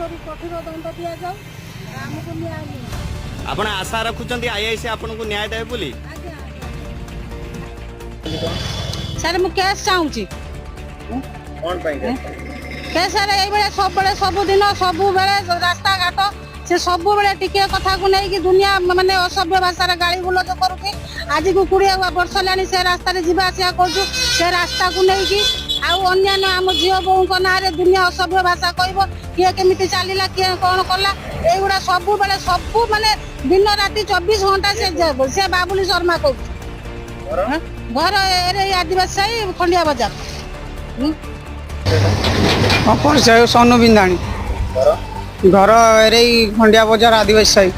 କଠୋରରୁ କଠୋର ଦଣ୍ଡ ଦିଆଯାଉ, ଆମକୁ ନ୍ୟାୟ ମିଳୁ। ଆପଣ ଆଶା ରଖୁଛନ୍ତି ଆଇଆଇସି ଆପଣଙ୍କୁ ନ୍ୟାୟ ଦେବେ ବୋଲି? ଆଜ୍ଞା ସାର୍, ମୁଁ କେସ୍ ଚାହୁଁଛି। କଣ ପାଇଁ? କେସ୍ ସାର୍, ଏଇଭଳିଆ ସବୁବେଳେ, ସବୁଦିନ, ସବୁବେଳେ ରାସ୍ତାଘାଟ ସେ ସବୁବେଳେ ଟିକେ କଥାକୁ ନେଇକି ଦୁନିଆ ମାନେ ଅସଭ୍ୟ ଭାଷାରେ ଗାଳି ଗୁଲଜ କରୁଛି। ଆଜିକୁ 20 ବର୍ଷ ହେଲାଣି ସେ ରାସ୍ତାରେ ଯିବା ଆସିବା କରୁଛୁ। ସେ ରାସ୍ତାକୁ ନେଇକି ଆଉ ଅନ୍ୟାନ୍ୟ ଆମ ଝିଅ ବୋହୂଙ୍କ ନାଁରେ ଦୁନିଆ ଅସଭ୍ୟ ଭାଷା କହିବ, କିଏ କେମିତି ଚାଲିଲା, କିଏ କଣ କଲା, ଏଇଗୁଡ଼ା ସବୁବେଳେ, ସବୁ ମାନେ ଦିନ ରାତି 24 ଘଣ୍ଟା ସେ ବାବୁଲି ଶର୍ମା କହୁଛି। ଘର ଏରେ ଆଦିବାସୀ ସାହି, ଖଣ୍ଡିଆ ବଜାର। ହଁ, ପରିଚୟ ସନୁ ବିନ୍ଧାଣୀ, ଘର ଏରେଇ ଖଣ୍ଡିଆ ବଜାର, ଆଦିବାସୀ ସାହି।